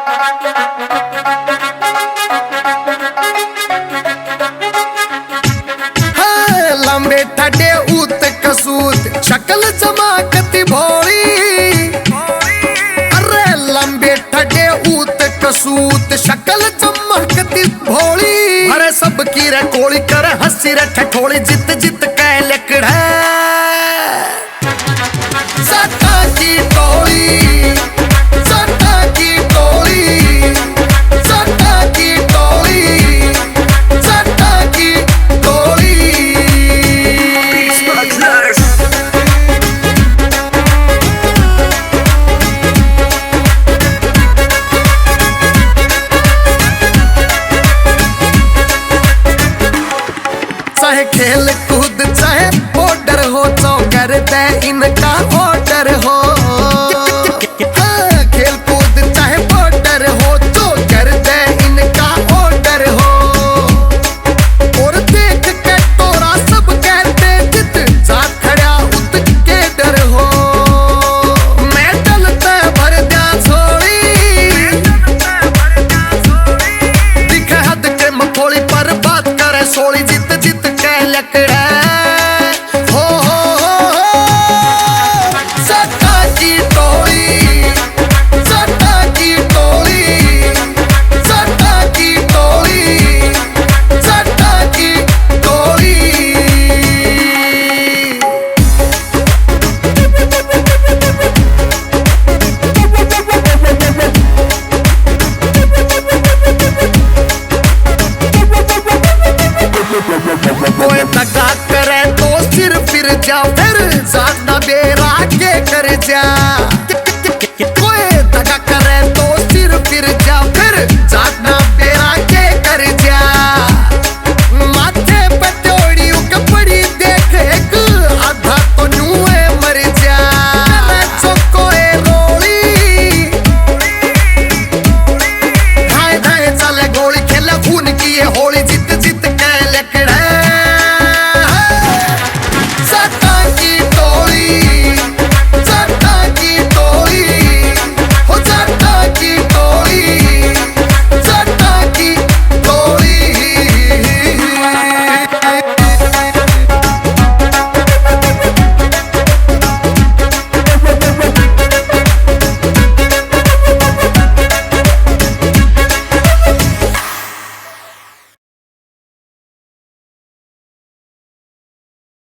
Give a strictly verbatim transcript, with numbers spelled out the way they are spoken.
हाँ, लंबे ठडे ऊत कसूत, शक्ल जमा कती भोली। अरे लंबे ठडे ऊत कसूत, शक्ल जमा कती भोली। अरे सबकी रे कोली करे हंसी रे ठठोली, जित जित कै लकड़ै। जाटां की टोली, जाटां की टोली, जाटां की टोली, जाटां की टोली। चाहे खेल कूद, चाहे बॉर्डर हो, चौगर तै इनकार।